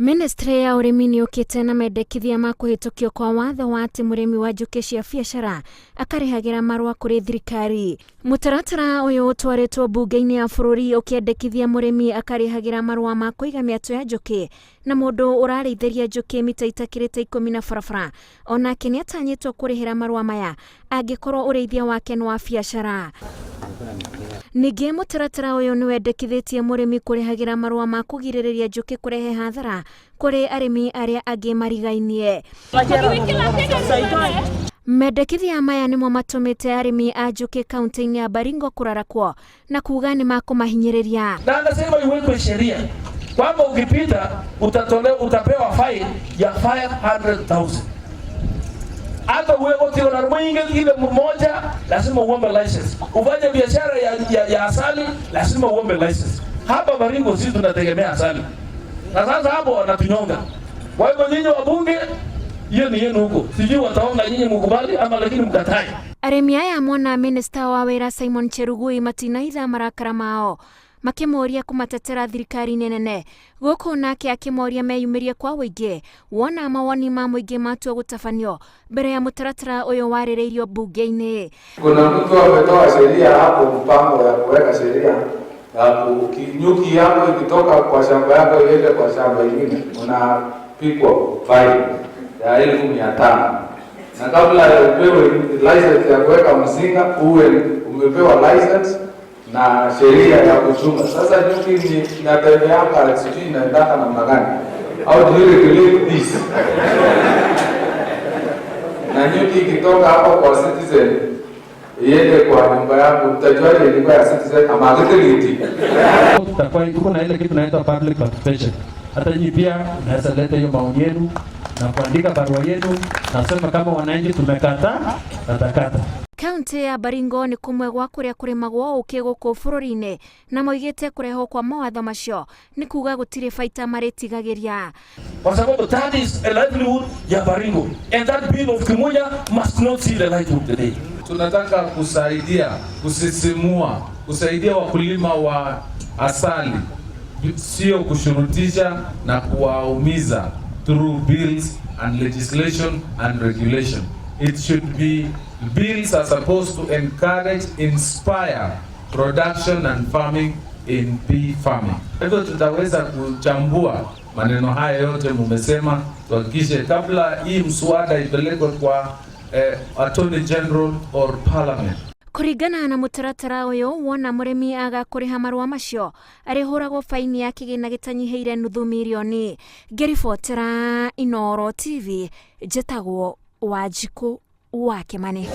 Ministry ya ũrĩmi nĩ yũkĩte na mendekithia ma kũhĩtũkio kwa watho wa atĩ mũrĩmi wa njũkĩ cia biacara akarĩhagĩra marũa kũrĩ thirikari. Mũtaratara ũyũ ũtwarĩtwo mbunge-inĩ ya bũrũri ũkĩendekithia mũrĩmi akarĩhagĩra marũa ma kũiga mĩatũ ya njũkĩ na mũndũ ũrarĩithĩria njũkĩ mita itakĩrĩte 10 na barabara onake nĩ atanyĩtwo kũrĩhĩra marũa maya angĩkorwo ũrĩithia wake nĩ wa biacara. Ningĩ mũtaratara ũyũ nĩ wendekithĩtie mũrĩmi kũrĩhagĩra marũa ma kũgirĩrĩria njũkĩ kũrehe hathara kũrĩ arĩmi arĩa angĩ marigainie. Mendekithia maya nĩmo matũmĩte arĩmi a njũkĩ kaunti-inĩ ya Baringo kũrarakwo na kuga nĩ makũmahinyĩrĩria. Na anasema iwekwe sheria kwamba ukipita utapewa fine ya 500,000. Hata uwe na mwingi ile mmoja lazima uombe license. Ufanye biashara ya asali lazima uombe license. Hapa Baringo sisi tunategemea asali. Na sasa hapo wanatunyonga. Kwa hivyo nyinyi wabunge, hiyo ni yenu huko. Sijui wataonga nyinyi mkubali ama lakini mkatae. Arĩmi aya mona minista wa wĩra Simon Cherugui matinaitha marakara mao makĩmũria kũmatetera thirikari-inĩ nene gũkũ nake akĩmoria meyumĩrie kwa ũingĩ wona mawoni ma mũingĩ matua gũtabanio mbere ya mũtaratara ũyũ warĩrĩirio mbunge-inĩ. Kuna mtu ametoa sheria hapo, mpango ya kuweka sheria ya nyuki yako ikitoka kwa shamba yako iende kwa shamba ingine unapigwa fine ya 500,000 na kabla ya upewe license ya kuweka mzinga uwe umepewa license na sheria ya kuchunga. Sasa nyuki ni inatembeanga, sijui inaendana namna gani? How do you regulate this? Na nyuki ikitoka hapo kwa Citizen iende kwa nyumba yangu, mtajuaje ilikuwa ya Citizen ama Agriculture? Tutakuwa tuko na ile kitu inaitwa public participation. Hata nyinyi pia mnaweza leta hiyo maoni yenu na kuandika barua yenu, nasema kama wananchi tumekataa, tatakata. Kaunti ya Baringo nĩ kũmwe gwa kũrĩa kũrĩmagwo ũkĩ gũkũ bũrũri-inĩ na moigĩte kũrehwo kwa mawatho macio nĩ kuga gũtirĩ baita marĩtigagĩria. Kwa sababu that is a livelihood ya Baringo and that bill of Kimunya must not see the light of the day. Tunataka kusaidia kusisimua, kusaidia wakulima wa asali, sio kushurutisha na kuwaumiza through bills and legislation and regulation. It should be bills are supposed to encourage, inspire production and farming in bee farming. Hivyo tutaweza kuchambua maneno haya yote mumesema, tuhakikishe kabla hii mswada ipelekwe kwa Attorney General or Parliament. Kũringana na mũtaratara ũyũ wona mũrĩmi aga kũrĩha marũa macio arĩhũragwo faini ya kĩgĩna gĩtanyihĩire nuthu mirioni. Ngĩribotera Inooro TV, njĩtagwo Wanjikũ wa Kĩmani.